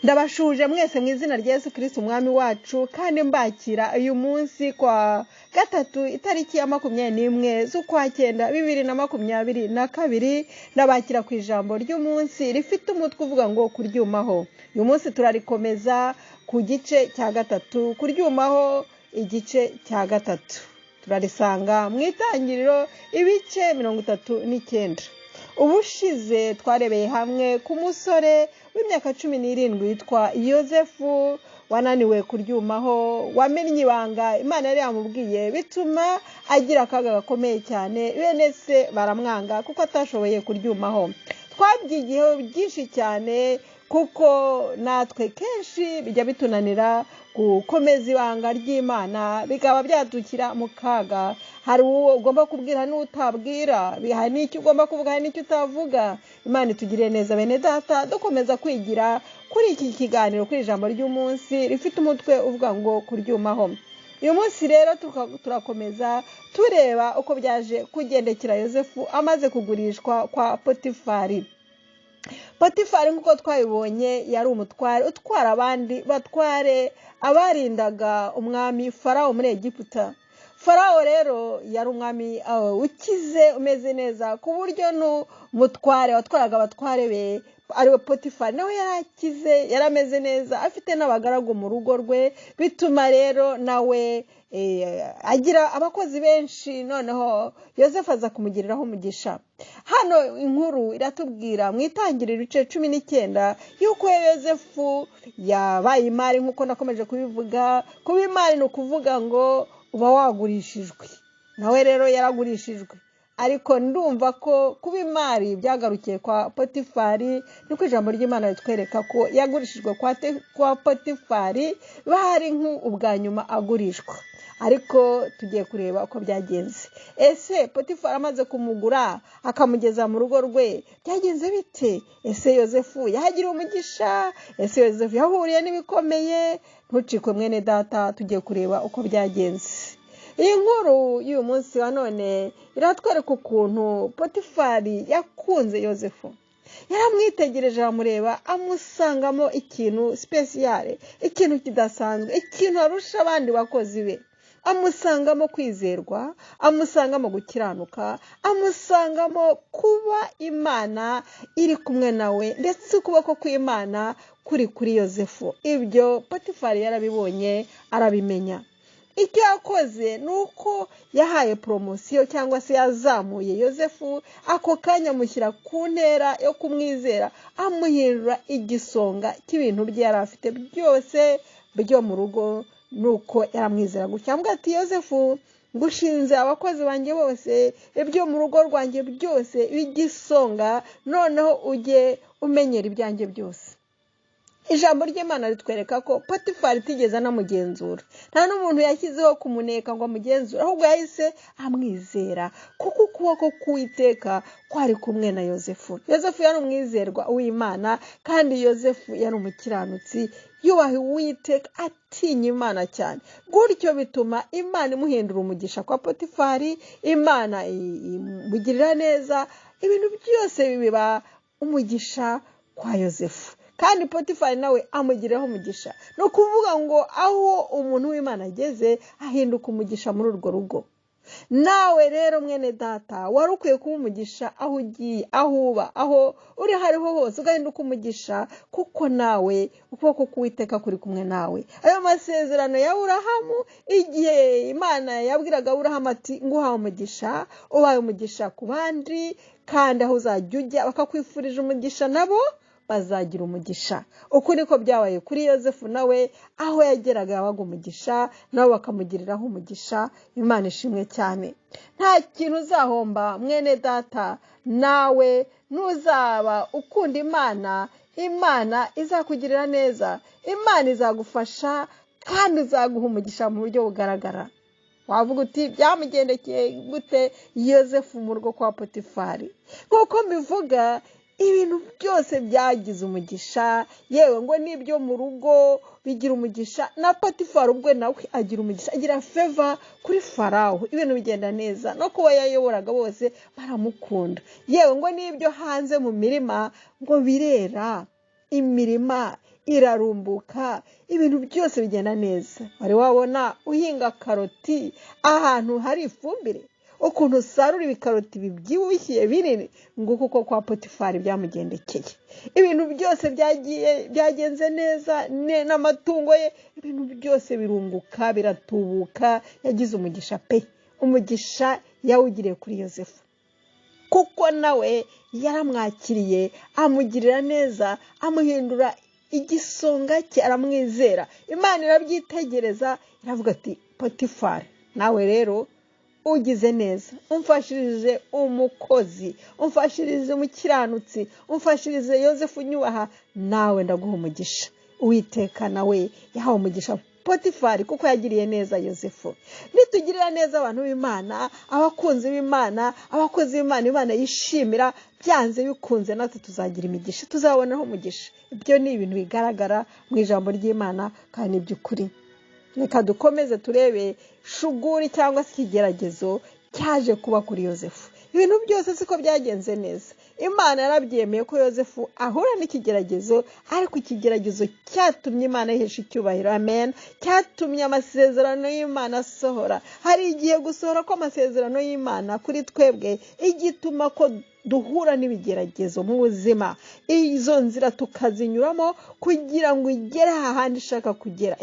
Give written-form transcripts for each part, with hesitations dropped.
Ndabashuje mwese mu izina rya Yesu Kristo umwami wacu, kandi mbakira uyu munsi kwa gatatu itariki ya 21 z'ukwa 9 2022, ndabakira ku ijambo ry'umunsi rifite umutwe uvuga ngo kuryumaho. Uyu munsi turarikomeza ku gice cya gatatu, kuryumaho igice cya gatatu. Turarisanga mu Itangiriro ibice 39. Ubushize twarebeye hamwe ku musore w'imyaka 17 witwa Yozefu wananiwe kuryumaho, wamennye ibanga Imana yari yamubwiye, bituma agira akaga gakomeye cyane, bene se baramwanga kuko atashoboye kuryumaho. Twabyigiyeho byinshi cyane kuko natwe kenshi bijya bitunanira gukomeza ibanga ry'Imana, bikaba byadukira mu kaga. Hari uwo ugomba kubwira n'utabwira, hari n'icyo ugomba kuvuga, hari n'icyo utavuga. Imana itugirire neza bene data, dukomeza kwigira kuri iki kiganiro, kuri ijambo ry'umunsi rifite umutwe uvuga ngo kuryumaho. Uyu munsi rero turakomeza tureba uko byaje kugendekera Yozefu amaze kugurishwa kwa Potifari. Potifari nk'uko twabibonye yari umutware utwara abandi batware, abarindaga umwami Farawo muri Egiputa. Farawo rero yari umwami ukize umeze neza, ku buryo n'umutware watwaraga abatware be ariwe Potifari nawe yari akize, yari ameze neza, afite n'abagaragu mu rugo rwe, bituma rero nawe agira abakozi benshi. Noneho Yozefu aza kumugiriraho umugisha. Hano inkuru iratubwira mu itangiriro ibice 19 yuko Yozefu yabaye imari, nk'uko nakomeje kubivuga. Kuba imari ni ukuvuga ngo uba wagurishijwe, nawe rero yaragurishijwe. Ariko ndumva ko kuba imari byagarukiye kwa Potifari, niko ijambo ry'Imana ritwereka ko yagurishijwe kwa Potifari, bahari nk'ubwa nyuma agurishwa. Ariko tugiye kureba uko byagenze. Ese Potifari amaze kumugura akamugeza mu rugo rwe byagenze bite? Ese Yozefu yahagiriye umugisha? Ese Yozefu yahuriye n'ibikomeye? Ntucikwe mwene data, tugiye kureba uko byagenze. Iyi nkuru y'uyu munsi wa none iratwereka ukuntu Potifari yakunze Yozefu. Yaramwitegereje aramureba, amusangamo ikintu sipesiyare, ikintu kidasanzwe, ikintu arusha abandi bakozi be. Amusangamo kwizerwa, amusangamo gukiranuka, amusangamo kuba Imana iri kumwe nawe, ndetse ukuboko kw'Imana kuri kuri Yozefu. Ibyo Potifari yarabibonye, arabimenya. Icyo yakoze ni uko yahaye poromosiyo cyangwa se yazamuye Yozefu ako kanya, amushyira ku ntera yo kumwizera, amuhindura igisonga cy'ibintu bye yari afite byose byo mu rugo. Nuko yaramwizera gutya, amuga ati Yozefu ngushinze abakozi banjye bose, ibyo mu rugo rwanjye byose igisonga, noneho ujye umenyera ibyanjye byose. Ijambo ry'Imana ritwereka ko Potifari itigeze anamugenzura, nta n'umuntu yashyizeho kumuneka ngo amugenzure, ahubwo yahise amwizera kuko ukuboko k'Uwiteka kwari kumwe na Yozefu. Yozefu yari umwizerwa w'Imana, kandi Yozefu yari umukiranutsi, yubaha Uwiteka, atinya Imana cyane. Gutyo bituma Imana imuhindura umugisha kwa Potifari, Imana imugirira neza, ibintu byose biba umugisha kwa Yozefu. Kandi Potifari nawe amugiriraho umugisha. Ni ukuvuga ngo aho umuntu w'Imana ageze ahinduka umugisha muri urwo rugo. Nawe rero mwene data wari ukwiye kuba umugisha aho ugiye, aho uba, aho uri hariho hose, ugahinduka umugisha, kuko nawe ukuboko k'Uwiteka kuri kumwe nawe. Ayo masezerano ya Aburahamu, igihe Imana yabwiraga Aburahamu ati nguhaye umugisha, ubaye umugisha ku bandi, kandi aho uzajya ujya bakakwifurije umugisha nabo bazagira umugisha. Uku niko byabaye kuri Yozefu, nawe aho yageraga yabaga umugisha, nabo bakamugiriraho umugisha. Imana ishimwe cyane. Nta kintu uzahomba mwene data, nawe nuzaba ukunda Imana, Imana izakugirira neza, Imana izagufasha kandi izaguha umugisha mu buryo bugaragara. Wavuga uti byamugendekeye gute Yozefu mu rugo kwa Potifari? Nk'uko mbivuga, ibintu byose byagize umugisha, yewe ngo n'ibyo mu rugo bigira umugisha, na Potifari ubwe nawe agira umugisha, agira feva kuri Farawo, ibintu bigenda neza, no kuba yayoboraga bose baramukunda, yewe ngo n'ibyo hanze mu mirima ngo birera. Imirima irarumbuka, ibintu byose bigenda neza. Wari wabona uhinga karoti ahantu hari ifumbire, ukuntu usarura ibikaroti bibyibushye binini? Nguko uko kwa Potifari byamugendekeye. Ibintu byose byagiye byagenze neza n'amatungo ye, ibintu byose birunguka, biratubuka. Yagize umugisha pe, umugisha yawugiriye kuri Yosefu, kuko nawe yaramwakiriye, amugirira neza, amuhindura igisonga cye, aramwizera. Imana irabyitegereza, iravuga ati: "Potifari, nawe rero ugize neza, umfashirije umukozi, umfashirije umukiranutsi, umfashirije Yosefu unyubaha, nawe ndaguha umugisha." Uwiteka nawe yahawe umugisha Potifari kuko yagiriye neza Yosefu. Nitugirira neza abantu b'Imana, abakunzi b'Imana, abakozi b'Imana, Imana yishimira, byanze bikunze natwe tuzagira imigisha, tuzabonaho umugisha. Ibyo ni ibintu bigaragara mu ijambo ry'Imana kandi ni iby'ukuri. Reka dukomeze turebe shuguri cyangwa se ikigeragezo cyaje kuba kuri Yosefu. Ibintu byose siko byagenze neza. Imana yarabyemeye ko Yosefu ahura n'ikigeragezo, ariko ikigeragezo cyatumye Imana yihesha icyubahiro. Amen. Cyatumye amasezerano y'Imana asohora. Hari igihe gusohora kw'amasezerano y'Imana kuri twebwe igituma ko duhura n'ibigeragezo mu buzima, izo nzira tukazinyuramo kugira ngo igere hahandi ishaka kugera,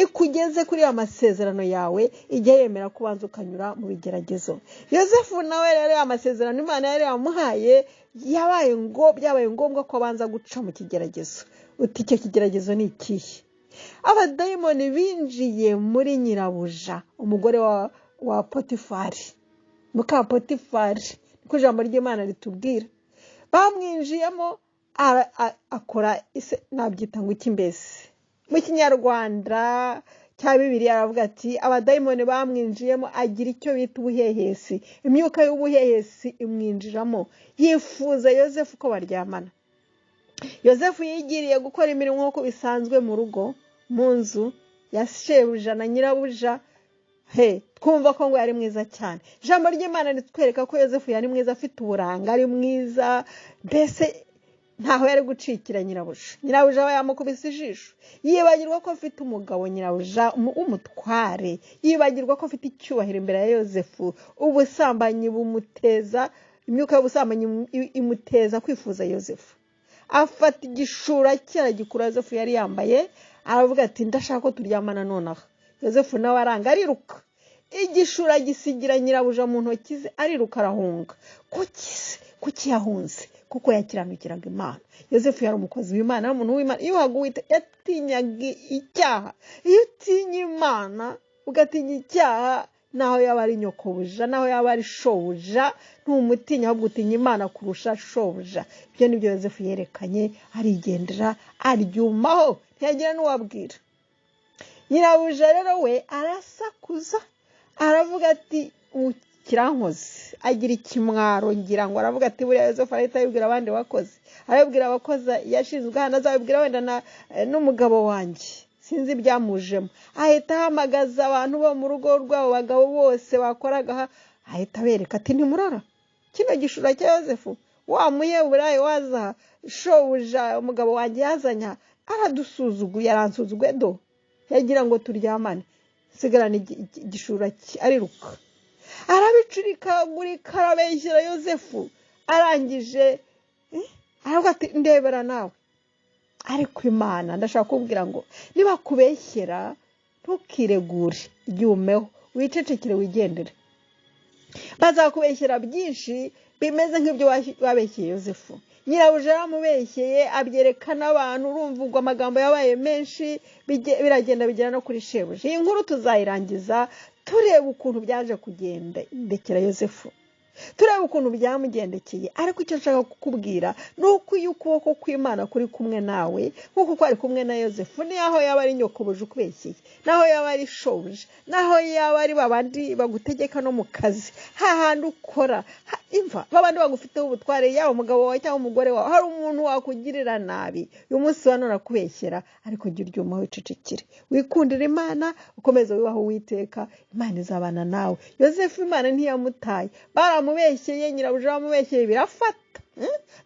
ikugeze kuri ya masezerano yawe, ijya yemera kubanza ukanyura mu bigeragezo. Yosefu nawe rero, ya masezerano Imana yari yamuhaye, yabaye ngo byabaye ngombwa ko abanza guca mu kigeragezo. Uti: "Icyo kigeragezo ni ikihe?" Abadayimoni binjiye muri nyirabuja, umugore wa Potifari, muka Potifari, niko ijambo ry'Imana ritubwira. Bamwinjiyemo, akora, nabyita ngo iki mbese mu Kinyarwanda cya Bibiliya? Aravuga ati abadayimoni bamwinjiyemo, agira icyo bita ubuhehesi, imyuka y'ubuhehesi imwinjiramo, yifuza Yosefu ko baryamana. Yosefu yigiriye gukora imirimo nk'uko bisanzwe mu rugo, mu nzu ya shebuja na nyirabuja. He, twumva ko ngo yari mwiza cyane. Ijambo ry'Imana ritwereka ko Yosefu yari mwiza, afite uburanga, ari mwiza, mbese ntaho yari gucikira nyirabuja. Nyirabuja aba yamukubise ijisho, yibagirwa ko afite umugabo nyirabuja w'umutware, yibagirwa ko afite icyubahiro imbere ya Yosefu. Ubusambanyi bumuteza, imyuka y'ubusambanyi imuteza kwifuza Yosefu. Afata igishura cye aragikura Yosefu yari yambaye, aravuga ati: "Ndashaka ko turyamana nonaha." Yosefu nawe aranga, ariruka, igishura gisigira nyirabuja mu ntoki ze, ariruka arahunga. Kuki se? Kuki yahunze? Kuko yakiranukiraga Imana. Yosefu yari umukozi w'Imana, yari umuntu w'Imana, yubahaga Uwiteka, yatinyaga icyaha. Iyo utinya Imana, ugatinya icyaha, naho yaba ari nyokobuja, naho yaba ari shobuja, ntumutinya, ahubwo utinya Imana kurusha shobuja. Ibyo ni byo Yosefu yerekanye. Arigendera, aryumaho, ntiyagira n'uwabwira. Nyirabuja rero we arasakuza, aravuga ati: "Kirankoze." Agira ikimwaro, ngira ngo aravuga ati: "Buriya Yosefu arahita abibwira abandi bakozi, arabibwira abakozi yashinzwe hano, azabibwira wenda n'umugabo wanjye." Sinzi ibyamujemo, ahita ahamagaza abantu bo mu rugo rwabo, bagabo bose bakoraga aha, ahita abereka ati: "Ntimurora kino gishura cya Yosefu, wa Muheburayo waza shobuja umugabo wanjye yazanya, aradusuzuguye, aransuzuguye, do yagira ngo turyamane, nsigarana igishura cye." Ariruka, arabicurikagurika, arabeshyera Yosefu. Arangije aravuga ati: "Ndebera nawe." Ariko Imana, ndashaka kubwira ngo nibakubeshyera ntukiregure, ryumeho, wicecekere, wigendere. Bazakubeshyera byinshi bimeze nk'ibyo babeshyeye Yosefu. Nyirabuja yaramubeshyeye, abyereka n'abantu. Urumva ubwo amagambo yabaye menshi, biragenda bigera no kuri shebuja. Iyi nkuru tuzayirangiza tureba ukuntu byaje kugendekera Yosefu, tureba ukuntu byamugendekeye. Ariko icyo nshaka kukubwira ni uko iyo ukuboko kw'Imana kuri kumwe nawe nk'uko kwari kumwe na Yosefu, niho yaba ari nyokobuja ukubeshyeye, naho yaba ari shobuja, naho yaba ari babandi bagutegeka no mu kazi hahandi ukora, imva babandi bagufiteho ubutware, yaba umugabo wawe cyangwa umugore wawe, hari umuntu wakugirira nabi uyu munsi wa none akubeshyera, ariko jya uryuma wicecekere, wikundire Imana, ukomeze wubahe Uwiteka, Imana izabana nawe. Yosefu Imana ntiyamutaye. Baramubeshyeye, nyirabuja bamubeshyeye, birafata.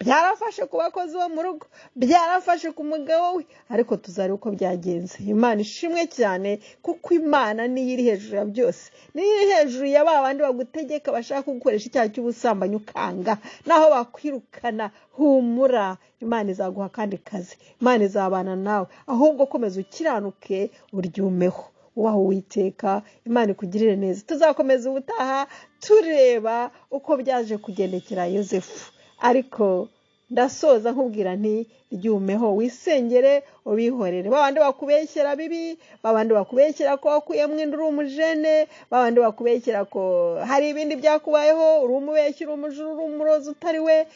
Byarafashe ku bakozi bo mu rugo, byarafashe ku mugabo we, ariko tuzareba uko byagenze. Imana ishimwe cyane, kuko Imana niyo iri hejuru ya byose, niyo iri hejuru ya ba bandi bagutegeka bashaka kugukoresha icyaha cy'ubusambanyi ukanga, naho bakwirukana. Humura, Imana izaguha akandi kazi, Imana izabana nawe, ahubwo komeza ukiranuke, uryumeho, wubahe Uwiteka, Imana ikugirire neza. Tuzakomeza ubutaha tureba uko byaje kugendekera Yosefu, ariko ndasoza nkubwira nti ryumeho, wisengere, ubihorere. Babandi bakubeshyera bibi, babandi bakubeshyera ko wakuyemo inda uri umujene, babandi bakubeshyera ko hari ibindi byakubayeho, uri umubeshyi, uri umujura, uri umurozi utari we,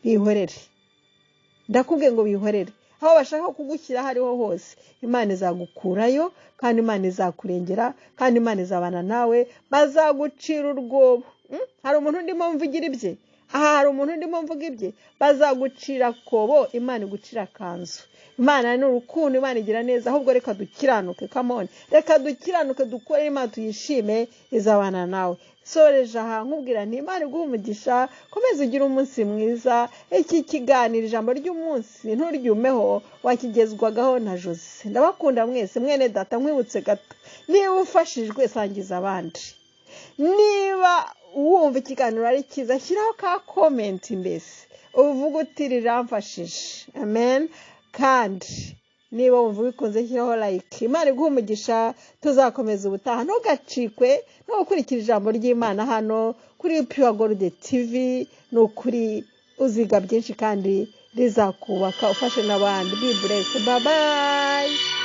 bihorere. Ndakubwiye ngo bihorere. Aho bashaka kugushyira aho ariho hose, Imana izagukurayo, kandi Imana izakurengera, kandi Imana izabana nawe. Bazagucira urwobo. Hari umuntu ndimo mvugira ibye aha? Hari umuntu ndimo mvuga ibye? Bazagucira akobo, Imana igucira akanzu. Imana ni urukundo, Imana igira neza. Ahubwo reka dukiranuke, come on, reka dukiranuke, dukore Imana tuyishime, izabana nawe. Soreje aha nkubwira nti Imana iguhe umugisha, komeza ugire umunsi mwiza. Iki kiganiro Ijambo ry'Umunsi nturyumeho, wakigezwagaho na Jose. Ndabakunda mwese. Mwene data, nkwibutse gato, niba ufashijwe sangiza abandi, niba wumva ikiganiro ari cyiza shyiraho ka comment, mbese uvuga uti riramfashije, amen. Kandi niba wumva ubikunze shyiraho like. Imana iguhe umugisha, tuzakomeza ubutaha. Ntugacikwe no gukurikira ijambo ry'Imana hano kuri Pure Gold TV. Ni ukuri uziga byinshi kandi rizakubaka, ufashe n'abandi. Be blessed, bye bye.